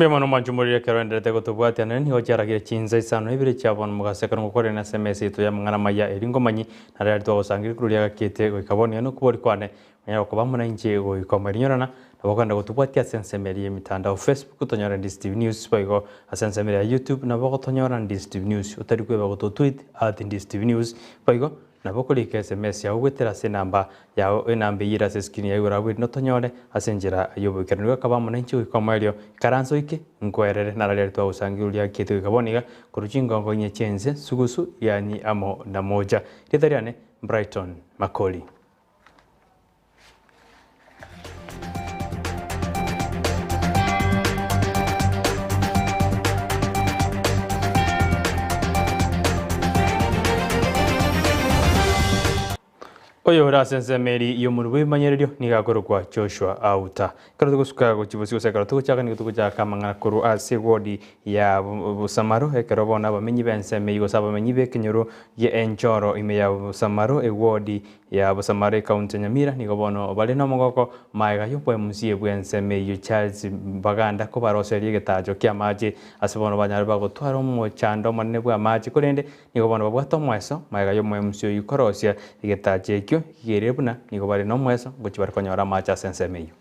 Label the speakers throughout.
Speaker 1: Mbuya mono mwanche omoriri ekero oenderete gotobwatia naende nigo chiaragire chinsa isano na ibere chia bono mogaso ekero ngokorera ase emesa yaito y'amang'ana amaya erio ngomanyi nario aria twagosangereria korwa riria agakiete goika bono iga nokobori kwane onyare gokoba amo nainche goika omerinyorana nabo okogenda gotobwatia ase ensemo eria y'emitandao Facebook tonyore Ndisi TV News boigo ase ensemo eria ya YouTube nabo ogotonyora Ndisi TV News otari kweba gototweet at Ndisi TV News boigo Nabo okorika esemesi yao goetera ase enamba yao enamba eyio ere ase escreen ya igoro abwo erinde otonyore ase enchera y'oboikeranu. Igo akaba amo nainche goika omoerio, ikaransa oike, nkoerere, nararia aria twagosangia oria akiete goika bono iga, korwa chingongo inye chi'ense, sugusu, rianyi amo na mocha. Rieta riane, Brighton Makori. Oyo ore ase ensemo eri y'omorwoti bw'ebimanyererio nigo akorokwa Joshua Auta. Ekero togosuka gochia bosio gose ekero togochaka nigo togochaka amang'ana korwa ase ewodi ya Bosamaro ekero bono abamenyi b'ensemo eyio gose abamenyi b'ekenyoro gi'enchoro ime ya Bosamaro ewodi ya Bosamara ecounty ya Nyamira nigo bono bare nomogoko maega y'oboemusie bw'ensemo eyio Charles Baganda kobaroseria egetacho ki'amache ase bono banyare bagotwara omochando omonene bw'amache korende nigo bono babwate omoeso maega y'omoemusi oyio korosia egetacho ekio kigerire buna nigo bare nomoeso ngochia bare konyora amache ase ensemo eyio.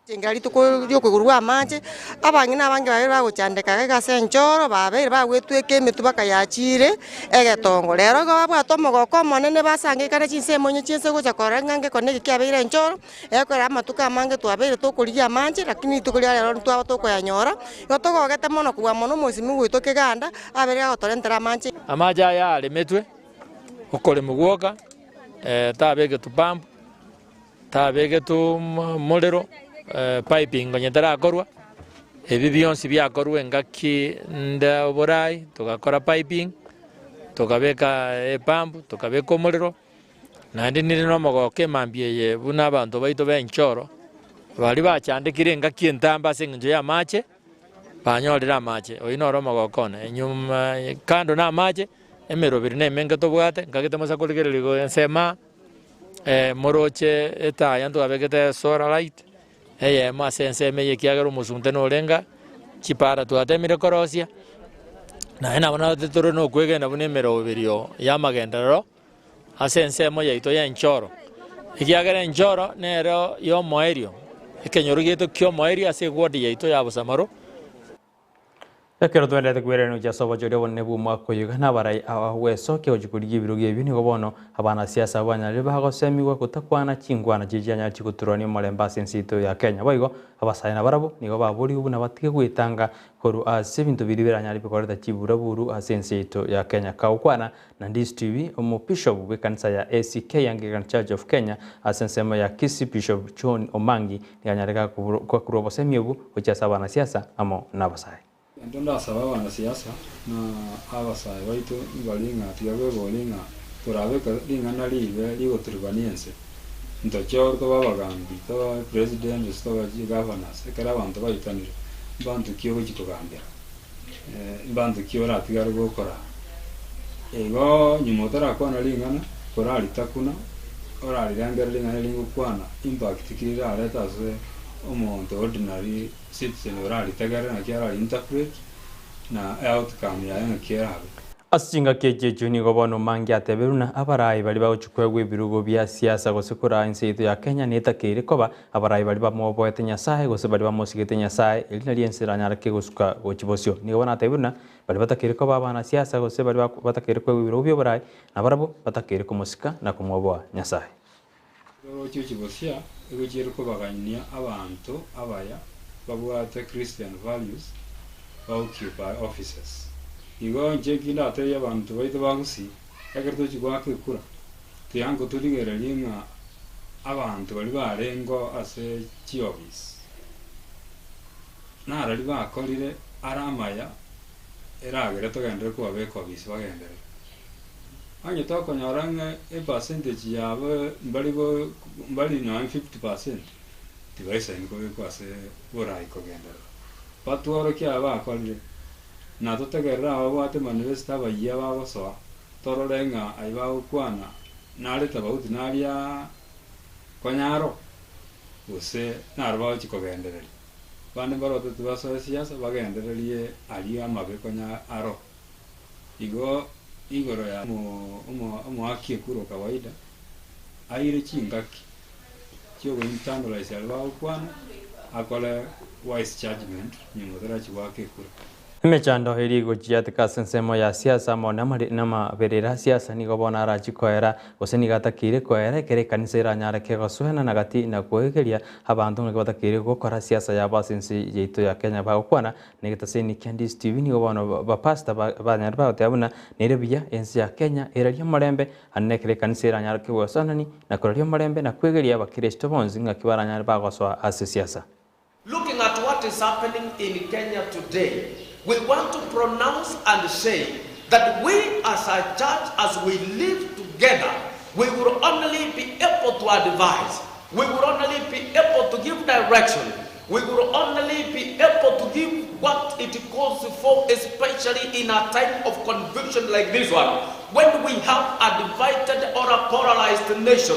Speaker 2: Chingera rituko ri'okoigorwa gw'amache, abang'ina abange babeire bagochandeka iga ase enchoro, babeire bagwetweka emetwe bakayachiire egetongo. Rero igo babwate omogoko omonene basangekane chinsemo onye chi'ense gocha korora ng'a ngekone eke kiabeire enchoro, ekero amatuko amange twabeire tokorigia amanche, lakini rituko ria rero ntwaba tokoyanyora, igo togogete mono kobua mono omosimi goito keganda, abeire agotorentera amanche.
Speaker 3: Amache aya aremetwe, okoremwa gwoka, tabegetwe pump. Tabegetwe omorero, piping onye terakorwa, ebi bionsi biakorwa engaki nde oborai, togakora piping, tokabeka epump, tokabeka omorero, naende nire na omogoko emambia eye buna abanto baito ba enchoro, baria bachandekire engaki entambe ase eng'encho ya amache, banyorire amache, oyio noro omogoko one. Nyuma kando na amache, emeroberi na emenge tobwate, nkagete mosa korigereria igo ensemo aa. Moroche etaya ntwabegete solar light, eyemo ase ensemo eye ekiagera omosunte norenge, chipara twatemire korosia, naende nabo naroche tore na okwegena buna emeroberio ya amagenderero ase ensemo yaito ya enchoro, ekiagera enchoro nero ya omoerio, ekenyoro giaito kia omoerio ase eward yaito ya Bosamaro.
Speaker 1: Ekero twenderete kwererenukia ase obochori obonene bw'omwaka oyo iga nabarai aba gwesokia gochia korigia ebirogo ebio nigo bono abanasiasa abo banyarire bagosemigwa gotakwana chinkwana chiria chianyare chigoturania omorembe ase ense yaito ya Kenya. Boigo abasae nabarabwo nigo baborigwe buna batige gwetanga korwa ase ebinto biria biranyare bikoreta chiburaburu ase ense yaito ya Kenya. Kagokwana na Ndisi TV, Omobishop bw'ekanisa ya ACK Anglican Church of Kenya ase ensemo ya Kisii Bishop John Omangi nigo anyare gakorwa obosemi obwo gochia ase abanasiasa amo nabasae.
Speaker 4: Egento ndasaba abanasiasa na abasae baito mbari ng'a tiga beborie ng'a torabeke ring'ana ribe rigoturubania ense, ntochore tobe abagambi, tobe president gose tobe chigovernors, ekero abanto baitanire, mbanto ki ogochia kogambera? Mbanto ki oratigare gokora? Igo nyuma otarakwana ring'ana, koraritakuna, orarirengereri ring'ana eri ngokwana, impact ki rirarete ase omonto ordinary citizen oraritegerere naki arari interpret, na eoutcome yaye ng'aki erabe.
Speaker 1: Ase chingaki echi echio nigo bono Mangi ateberwe na abarai baria bagochia koegwa ebirogo bia siasa gose koraa ense yaito ya Kenya netakeire koba abarai baria bamoboete Nyasae gose baria bamosigete Nyasae eri nario ense eranyare kegosuka gochia bosio. Nigo bono ateberwe na baria batakeire koba abanasiasa gose baria batakeire koegwa ebirogo bi'oborai nabarabwo batakeire komosika na komwoboa Nyasae.
Speaker 4: Oroche ochi bosia egochiere kobagania abanto abaya babwate Christian values ba occupy offices. Igo inche eki ndatebie abanto baito ba Gusii, ekero tochi goaka ekura, tiango torigererie ng'a abanto baria barengeo ase chiofisi, narari bakorire are amaya eragere togenderere kobabeka ofisi bagenderere. Onye tokonyora ng'a epercentage yabo mbari go mbari nonya 50%, tibaisaini kobekwa ase borai kogenderera. Batworokie aba bakorire, na totegerere ababwate manifesto abayia bagosoa, torore ng'a ayio bagokwana nare tofauti naria konya aro, gose naro bagochia kogendereria. Bande mbarotete basoe siasa bagendererie aria amabe konya aro. Igo igoro ya omoaki ekura o kawaida aire chingaki chiogointernalize aria bagokwana akore wise judgement nyuma otarachia goaka ekura.
Speaker 1: Emechando eria egochiateka ase ensemo ya siasa amo namaberera a siasa nigo bono arachie koera, gose nigo atakeire koera ekero ekanisa eranyare kegosoenana gati na koegeria abanto ng'aki batakeire gokora siasa yabo ase ense yaito ya Kenya bagokwana negetaseni kia Ndizi TV nigo bono bapastor banyare bagoteba buna nere buya ense ya Kenya erarie omorembe ande nekero ekanisa eranyare kegosoenani na koraria omorembe na kwegeria abakristo bonsi ng'aki baranyare bagosoa ase siasa.
Speaker 5: Looking at what is happening in Kenya today, we want to pronounce and say that we as a church, as we live together, we will only be able to advise, we will only be able to give direction, we will only be able to give what it calls for, especially in a time of conviction like this one, when we have a divided or a polarized nation,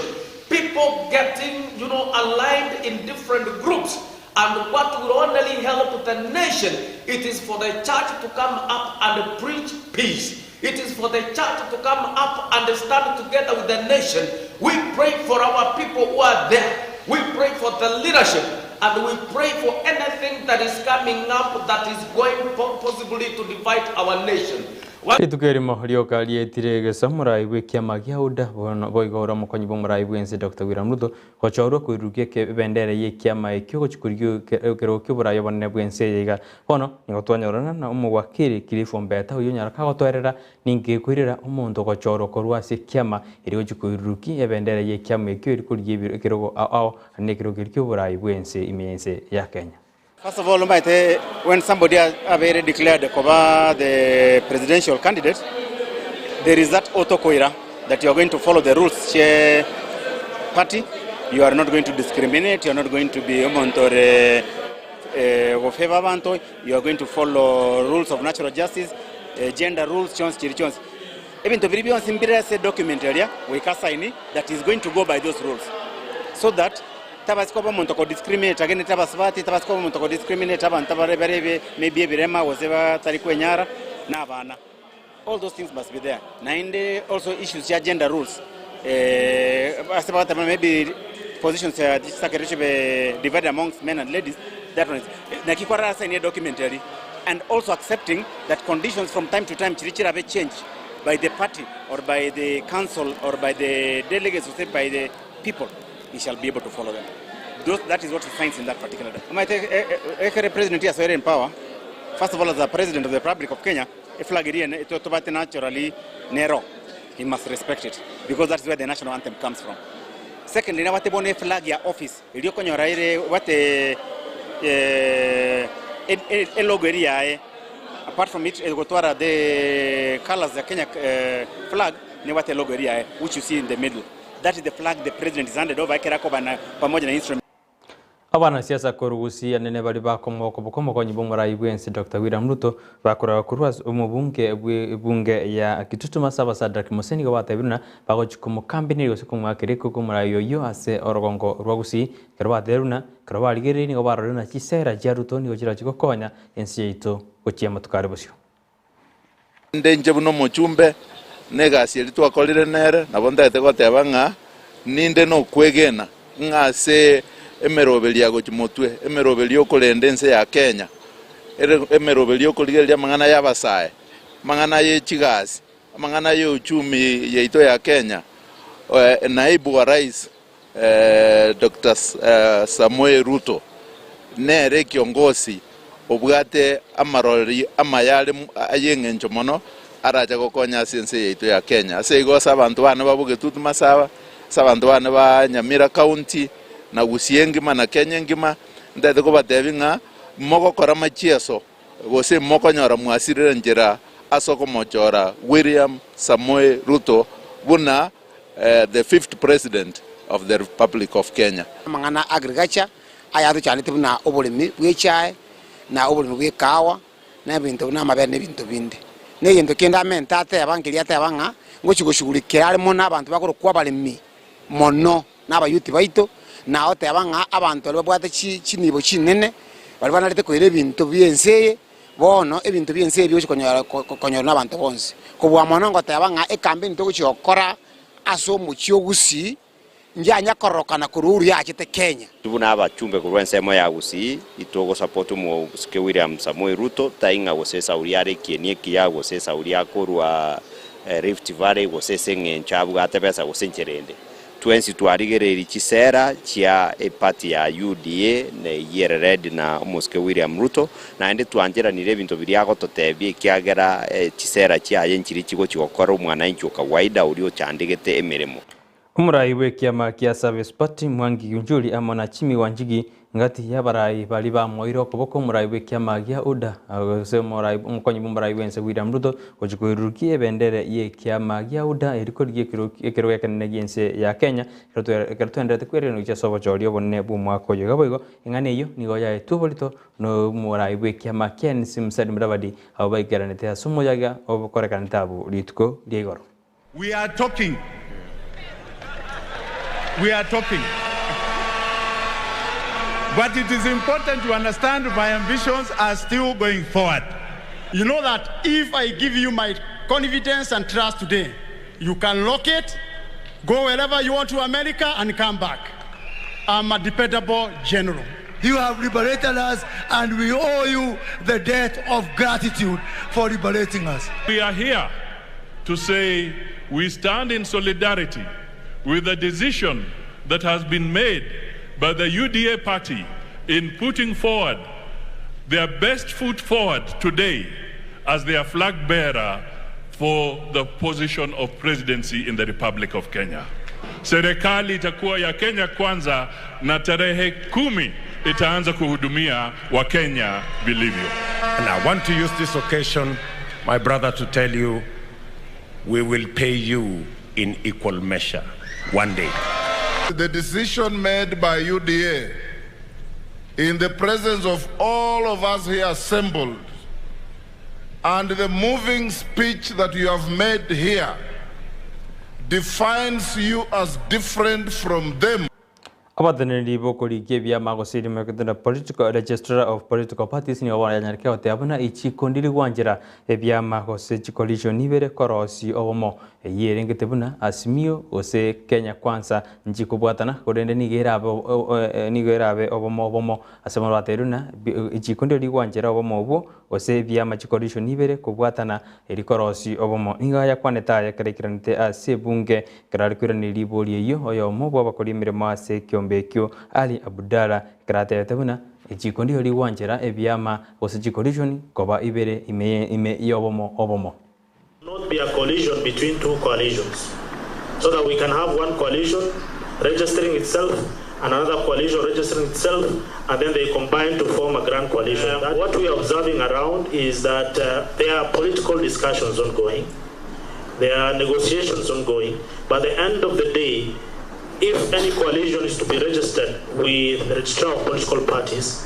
Speaker 5: people getting, you know, aligned in different groups. And what will only help the nation, it is for the church to come up and preach peace. It is for the church to come up and stand together with the nation. We pray for our people who are there. We pray for the leadership. And we pray for anything that is coming up that is going possibly to divide our nation.
Speaker 1: Rituko erimo rioka rietire egesa omorai bw'ekiama gia UDA bono boigo ore omokonyi bw'omorai bw'ense Doctor William Ruto gochorwa koirurukia ebendera y'ekiama ekio gochia korigia ekerogo ki'oborai obonene bw'ense eye iga. Bono nigo twanyorana na omowakili Cliff Ombeta oyio onyara kagotoerera ninki gekoirera omonto gochorwa korwa ase ekiama erio gochia koirurukia ebendera y'ekiama ekio eri korigia ekerogo ao ao naende ekerogo keria ki'oborai bw'ense ime y'ense ya Kenya.
Speaker 6: First of all, omanyete when somebody abeire declared koba the presidential candidate, there is that oath okoira that you are going to follow the rules chie party, you are not going to discriminate, you are not going to be omonto ore go favor abanto, you are going to follow rules of natural justice, gender rules chionsi chiria chionsi. Ebinto biria bionsi mbire ase edocument eria goika asaini that he is going to go by those rules so that Tabasi koba omonto okodiscriminate against abasubati, tabasi koba omonto okodiscriminate abanto bare bare ebe maybe ebirema gose batari kwenyara na abana. All those things must be there. Naende also issues chia gender rules ase bagoteba maybe positions chisakere chibe divided amongst men and ladies, that one is naki kwarara sign edocument eria and also accepting that conditions from time to time chiria chirabe changed by the party or by the council or by the delegates gose by the people. he shall be able to follow them. Those, that is what he finds in that particular day. Omanyete ekere president yasoire in power, first of all as a president of the Republic of Kenya, eflag eria ene tobate naturally nero, he must respect it because that is where the national anthem comes from. Secondly, nabate bono eflag ya office eria okonyora ere obate elogo eria yaye apart from it egotwara the colors ya Kenya flag nebwate elogo eria yaye which you see in the middle. That is the flag the president is handed over ekero akobana pamoja na instrument.
Speaker 1: Abanasiasa korwa Gusii anene baria bakomoa okoboko omokonyi bw'omorai bw'ense Doctor William Ruto bakoragwa korwa ase omobunge bw'ebunge ya Kitutu Masaba Sadrack Mose nigo batebire buna bagochia komokambineria gose komoakera ekoko omorai oyio ase orogongo rwa Gusii ekero batebire buna ekero barigereire nigo barorire buna chisera chia Ruto nigo chirachie gokonya ense yaito gochia amatuko are bosio.
Speaker 7: Naende inche buna omochumbe, na egasi eria twakorire nere, nabo ntagete goteba ng'a ninde nokwegena ng'a ase emeroberio ya gochia motwe, emeroberio y'okorenda ense ya Kenya, emeroberio y'okorigereria amang'ana y'abasae, amang'ana ye chigasi, amang'ana y'euchumi yaito ya Kenya, naibu wa rais Doctor Samoei Ruto nere ekiongosi obwate amarori amaya are ay'eng'encho mono arache gokonya ase ense yaito ya Kenya. Ase igo ase abanto bane ba Bogetutu Masaba, ase abanto bane ba Nyamira County na Gusii engima na Kenya engima, ntagete kobatebia ng'a mogokora amachieso gose mokonyora mwasirire enchera ase okomochora William Samoei Ruto buna the fifth president of the Republic of Kenya.
Speaker 8: Amang'ana agriculture ayatochandete buna oboremi bw'echae na oboremi bw'ekahawa na ebinto buna amabere na ebinto binde. Na egento kende amente ateba nkeria ateba ng'a ngochia goshughulikera are mono abanto bakorokwa abaremi mono na abayuti baito, na oteba ng'a abanto baria babwate chinibo chinene. Baria banarete koira ebinto bi'ense eye, bono ebinto bi'ense eye bigochia konyora konyorwa nabanto bonsi. Kobua mono ngoteba ng'a ekampeni togochia gokora ase omochie o Gusii, njanya kororokana korwa Uhuru yachete Kenya.
Speaker 9: Intwe buna abachumbe korwa ensemo ya Gusii, itogosupport omosike William Samoei Ruto, tai ng'a gose esauri are ekieni ekiya, gose esauri akorwa Rift Valley, gose ase eng'encho abwate besa gose enchera ende. Twensi twarigereirie chisera chia eparty ya UDA na eyio ere led na omosike William Ruto, naende twancheranire ebinto biria agototebia ekiagera chisera chiaye nchiria chigochia gokora omwananchi o kawaida oria ochandegete emeremo.
Speaker 1: Omorai bw'ekiama kia Service Party Mwangi Giunjuri amo na Jimmy Wanjigi ngati y'abarai baria bamoeire okoboko omorai bw'ekiama gia UDA gose omorai omokonyi bw'omorai bw'ense William Ruto gochia koirurukia ebendera y'ekiama gia UDA erio korigia ekerogo ekenene gi'ense ya Kenya ekero twenderete kwereria gochia ase obochori obonene bw'omwaka oyo. Iga boigo eng'ana eyio nigo yaetwe oborito nomorai bw'ekiama kia NC Musalia Mudavadi abwo baikeranete ase omoyaga obokorekanete abwo rituko ria igoro.
Speaker 10: We are talking. We are talking. But it is important to understand my ambitions are still going forward.
Speaker 11: You know that if I give you my confidence and trust today, you can lock it, go wherever you want to America and come back. I'm a dependable general.
Speaker 12: You have liberated us and we owe you the debt of gratitude for liberating us.
Speaker 13: We are here to say we stand in solidarity with the decision that has been made by the UDA party in putting forward their best foot forward today as their flag bearer for the position of presidency in the Republic of Kenya. Serikali itakuwa ya Kenya Kwanza na tarehe 10 itaanza kuhudumia Wakenya vilivyo.
Speaker 14: And I want to use this occasion, my brother, to tell you we will pay you in equal measure one day.
Speaker 7: The decision made by UDA in the presence of all of us here assembled and the moving speech that you have made here defines you as different from them.
Speaker 1: Abateneneri b'okorigia ebiama gose erimo eketende Political Registrar of Political Parties nigo bono yanyareke goteba buna ichiko ndiri gwanchera ebiama gose chicoalition ibere korosia obomo. Eyio erengete buna Azimio gose Kenya Kwanza nchikobwatana korende nigo erabe nigo erabe obomo obomo ase bono batebirie buna ichiko ndiri rigwanchera obomo obwo gose ebiama chicoalition ibere kobwatana Eri korosi obomo nigo ayakwanete aya ekero aikeranete ase ebunge, ekero are koiraneria ribori eyio oyomo bw'abakori emeremo ase ekiombe ekio Ali Abdallah ekero atebete buna echiko ndiyo rigwanchera ebiama gose chicoalition koba ibere ime ime y'obomo obomo.
Speaker 15: Not be a collision between two coalitions so that we can have one coalition registering itself and another coalition registering itself and then they combine to form a grand coalition. What we are observing around is that there are political discussions ongoing, there are negotiations ongoing, but at the end of the day, if any coalition is to be registered with the registrar of political parties,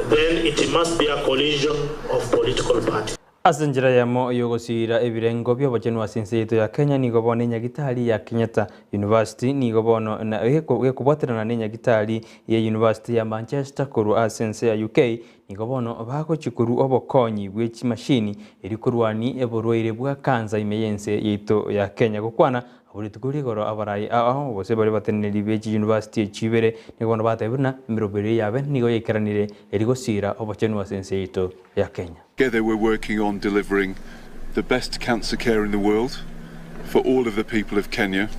Speaker 15: then it must be a coalition of political parties.
Speaker 1: Ase enchera eyemo y'ogosiira ebirengo bi'obochenu ase ense yaito ya Kenya nigo bono enyagitari ya Kenyatta University nigo bono gekobwaterana nenyagitari ye University ya Manchester korwa ase ense ya UK nigo bono bagochia korwa obokonyi bwe chimashini erio korwania oborwaire bwa kansa ime y'ense yaito ya Kenya gokwana abwo rituko rigoro abarai ao gose baria bateneneri be chiuniversity echi ibere nigo bono batebire buna emeroberi yabe nigo yaikeranire erio gosiira obochenu ase ense yaito ya Kenya.
Speaker 16: Together we're working on delivering the best cancer care in the world for all of the people of Kenya,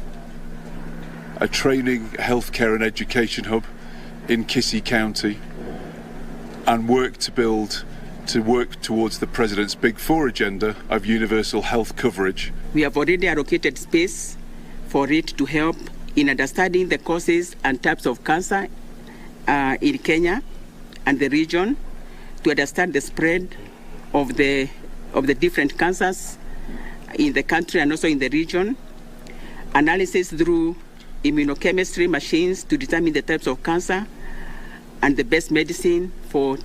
Speaker 16: a training, healthcare and education hub in Kisii County, and work to build to work towards the President's Big Four agenda of universal health coverage.
Speaker 17: We have already allocated space for it to help in understanding the causes and types of cancer in Kenya and the region, to understand the spread of the different cancers in the country and also in the region, analysis through immunochemistry machines to determine the types of cancer and the best medicine for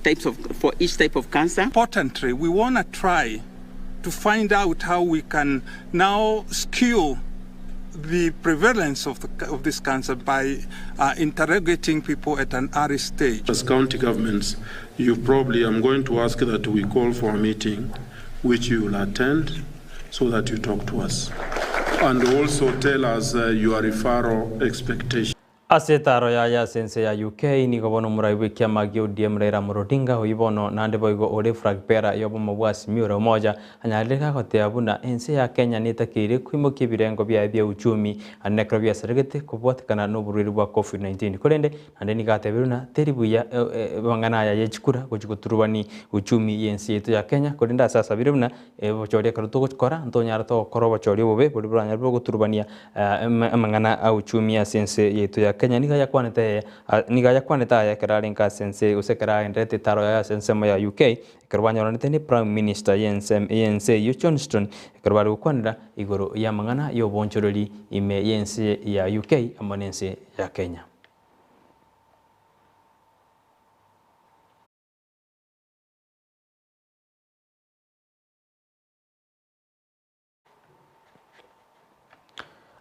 Speaker 17: each type of cancer.
Speaker 18: Importantly, we want to try to find out how we can now skew the prevalence of, the, of this cancer by interrogating people at an early stage.
Speaker 19: As county governments, you probably, I'm going to ask that we call for a meeting which you will attend so that you talk to us and also tell us uh, your referral expectation.
Speaker 1: Ase etaaro yaye ase ense ya UK, nigo bono omorai bw'ekiama gia ODM Raila Amolo Odinga oyio bono naende boigo ore flag bearer y'obomo bwa Azimio la Umoja anyarire gagoteba buna ense ya Kenya netakeire koimokia ebirengo biaye bia uchumi ande nekero biasaregete kobwatekana noborwaire bwa Covid-19 korende naende nigo atebire buna teri buya amang'ana aya yechikura gochia goturubani uchumi y'ense yaito ya Kenya korende ase asabire buna obochori ekero togokora ntonyare togokora obochori obobe boria boranyare bogoturubania amang'ana a uchumi ase ense yaito ya Kenya. Nigo ayakwanete nigo ayakwanete aya ekero arenge ase ense gose ekero agenderete etaro yaye ase ensemo ya UK, ekero banyoranete ne Prime Minister y'ense y'ense eyio Johnston, ekero bare gokwanera igoro y'amang'ana y'obonchoreri ime y'ense ya UK amo n'ense ya Kenya.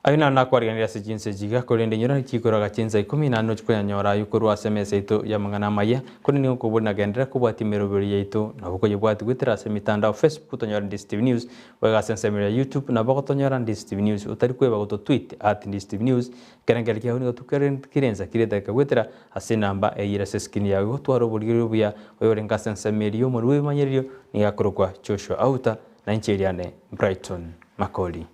Speaker 1: Ayio naro nakwariganirie ase chinsa echi iga, korende inyora chikoraga chinsa ikomi naende nochia koyanyora ayio korwa ase emesa yaito y'amang'ana amaya, korende nigo nkobori nagenderera kobwatia emeroberi yaito, nabo okoyebwatia goetera ase emitandao Facebook otonyore Ndisi TV News, boigo ase ensemo ya YouTube nabo ogotonyora Ndisi TV News, otari kweba goto tweet at Ndisi TV News, ekerengerio kiago nigo tukerensa kera edageka goetera ase enamba eyio ere ase eskrini yago igotwara oborigereria obuya, oyorenge ase ensemo eria y'omorwoti bw'ebimanyererio nigo akorokwa Joshua Auta, na inche eriane Brighton Makori.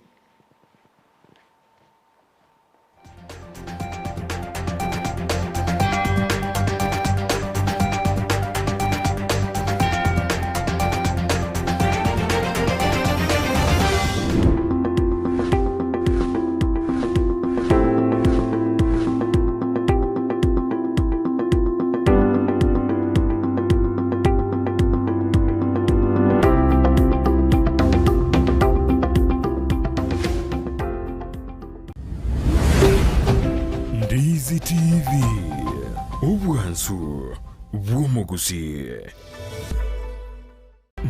Speaker 20: Ndizi TV, obwansu bw'omogusii.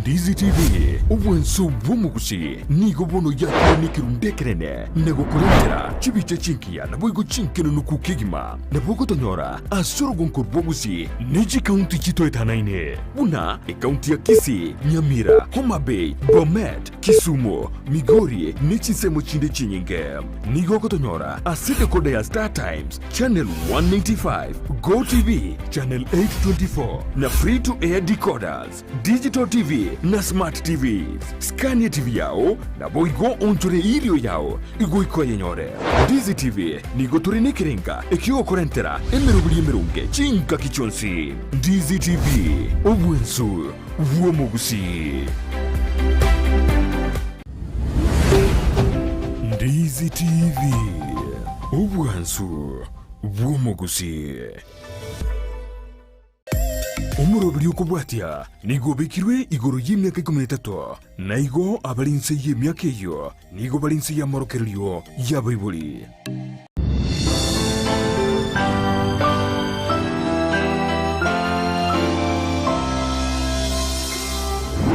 Speaker 20: Ndizi TV, obwansu bw'omogusii nigo bono yakire nekerundu ekenene na gokorentera chibicha chingiya naboigo chinkenenuku kegima. Nabo ogotonyora ase orogonko rw'Ogusii ne chikaunti chitoetanaine buna ekaunti ya Kisii, Nyamira, Homa Bay, Bomet, Kisumu, Migori ne chinsemo chinde chinyinge. Nigo ogotonyora ase decoder ya Star Times, Channel 185, Go TV, Channel 824 na Free to Air decoders, Digital TV na Smart TVs. Scania TV yao naboigo onchore erio yao igoika oyenyore. Ndizi TV nigo tore nekerenga ekiogokorentera emeroberi emeronge chingaki chionsi. Ndizi TV, obwensu bw'omogusii. Ndizi TV, obwansu bw'omogusii. Omoroberi okobwatia nigo obekirwe igoro y'emiaka ikomi na etato, na igo abare inse y'emiaka eyio nigo bare inse y'amorokererio y'abaibori.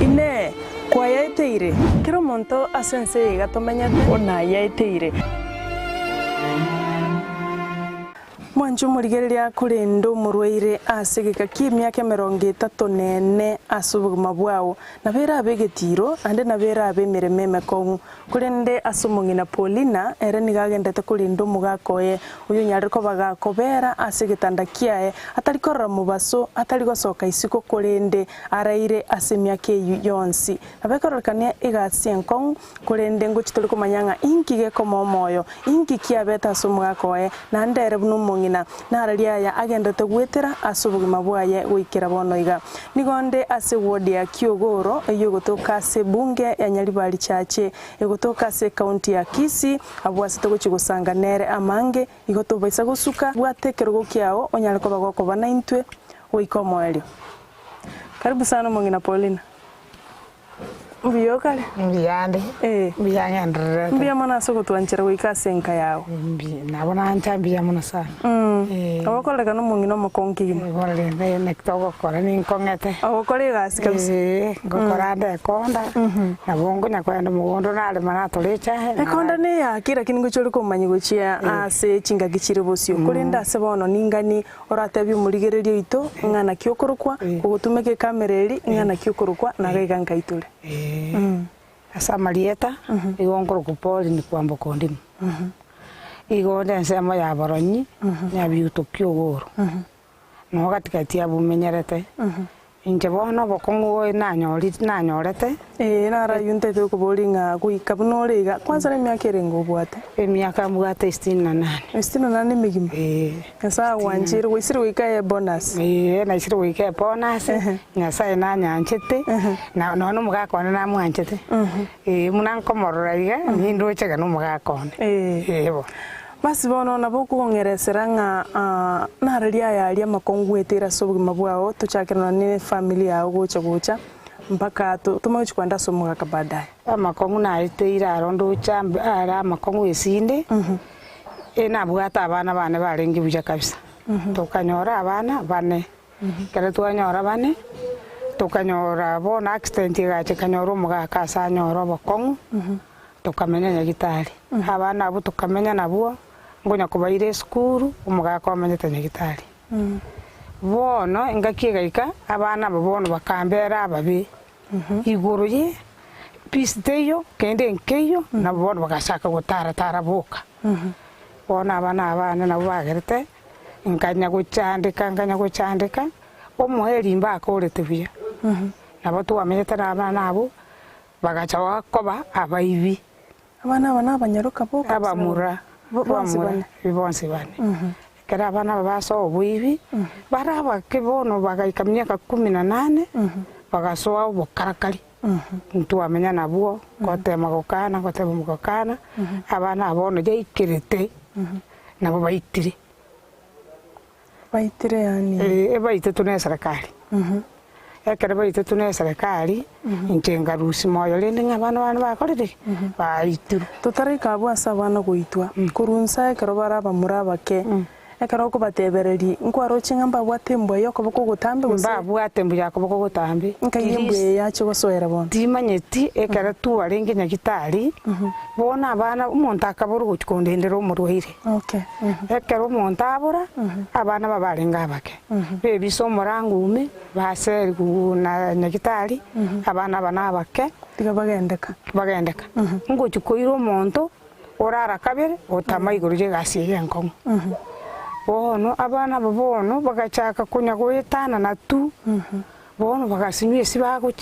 Speaker 21: Inee! Kwayaeteire? Kera omonto ase ense eye iga tomenyete onayaeteire. Mwanche omorigereria korende omorwaire ase egeka ki'emiaka emerongo etato na ene ase obogima bwao, nabo erabe egetiiro, naende nabo erabe emeremo emekong'u. Korende ase omong'ina Paulina, ere nigo agendete korenda omogaka oye, oyonyarire koba gakobera ase egetanda kiaye, atari korora mobaso, atari gosoka isiko, korende araire ase emiaka eyio yonsi. Nabo ekororekania egasi enkong'u, Korende ngochia tore komanya ng'a inki gekomoa omoyo, inki kiabete ase omogaka oye, naende ere buna omong'ina, nararie aya agenderete goetera ase obogima bwaye goikera bono iga. Nigo nde ase ward ya Kiogoro eyio egotoka ase ebunge ya Nyaribari Chache, egotoka ase ecounty ya Kisii, abwo ase togochia gosanga nere amange, igo tobaisa gosuka, bwata ekerogo kiao onyare koba gokoba naintwe goika omoerio. Karibu sana omong'ina Paulina. Mbuya okare?
Speaker 2: Mbuyande. Mbuya ng'endererete.
Speaker 21: Mbuya mono ase ogotwanchera goika ase enka yao.
Speaker 2: Nabo nancha mbuya mono sana.
Speaker 21: Ogokorekana omong'ina omokongu kegima.
Speaker 2: Bono rende naki togokora ninkong'ete.
Speaker 21: Ogokora egasi kabisa.
Speaker 2: Ee, ngokora nde ekonda, nabo nkonya kogenda mogondo narema natora echae.
Speaker 21: Ekonda neyaki lakini ngochia ore komanya gochia ase chingaki chire bosio. Korende ase bono ningani oratebie omorigereria oito ng'a naki okorokwa, ogotumeka ekamera eri ng'a naki okorokwa naga iga nkaitore.
Speaker 2: Ase amarieta, igo nkorokwa Pauline Kwamboka Ondimo. Igo onde ensemo ya Boronyi, Nyabiuto Kiogoro. Noo gatigati abwo menyerete. Inche bono obokong'u obo nanyorire nanyorete.
Speaker 21: Ee, naro ayio ntaete gokoboria ng'a goika buna ore iga, kwanza nemiaka erenge obwate?
Speaker 2: Emiaka mbwate sitini na nane.
Speaker 21: Sitini na nane emegima?
Speaker 2: Ee.
Speaker 21: Nyasae agwancheire, gwaisire goika ebonus.
Speaker 2: Ee, naisire goika ebonus, Nyasae nanyanchete, na nonya omogaka one namwanchete. Ee, buna nkomorora iga, nindoche iga nomogaka one. Ee bono.
Speaker 21: Basi bono nabo okong'eresera ng'a nararia aya aria amakong'u gweteire ase obogima bwao, tochakere nonya ne efamiri yao gocha gocha mpaka tomanye gochia kogenda ase omogaka baadaye.
Speaker 2: Amakong'u naeteire aro ndoche are amakong'u esinde, nabwate abana bane barenge buya kabisa, tokanyora abana bane, ekero twanyora bane, tokanyora bono accident egacha ekanyora omogaka ase anyore obokong'u, Tokamenya Nyagitari. Abana abwo tokamenya nabwo, nkonya kobaira esukuru, omogaka omenyete Nyagitari. Bono engaki egaika, abana aba bono bakambera ababe igoro ye peace teiyo, kende nkeiyo, nabo bono bagachaka gotara tara boka. Bono abana aba bane nabwo bagerete, nkanya gochandeka nkanya gochandeka, omoerio mbakorete buya. Nabo twamenyete na abana abwo. Bagacha koba abaibi.
Speaker 21: Abana aba nabanyaroka boka gose
Speaker 2: Abamura,
Speaker 21: bonsi
Speaker 2: abamura,
Speaker 21: bane?
Speaker 2: bonsi bane. Ekero abana aba basoa oboibi, bare abake bono bagaika miaka kumi na nane, bagasoa obokarakari. Ntwamenya nabwo, gotema gokana, gotema gokana, abana aba bono yaikerete, nabo baitire.
Speaker 21: Baitire yaani?
Speaker 2: Ee, baitetwe na eserekari. Ekero baitetwe na eserekari, inche nkarusia moyo rende ng'a abana bane bakorire ki? Baitirwe.
Speaker 21: Totaraika abwo ase abana goitwa, korwa inse ekero bare abamura abake, ekero okobatebereria, nkwaroche ng'a mbabwate embwa ya okoboko ogotambe gose?
Speaker 2: Mbabwate embwa ya okoboko ogotambe.
Speaker 21: Nkai embwa eye yache gosoera bono?
Speaker 2: Timanyeti ekero twarenge nyagitari, bono abana, omonto akaborwa gochia kondendera omorwaire. Ekero omonto abora, abana babe barenge abake, bebisa omorango ime, baserigwe na nyagitari, abana aba nabake,
Speaker 21: Tiga bagendeka.
Speaker 2: bagendeka. Ngochia koira omonto orara kabere, otama igoro y'egasi eye enkong'u. Bono abana aba bono bagachaka konya goetanana tu, bono bagasinywa ase bagochia.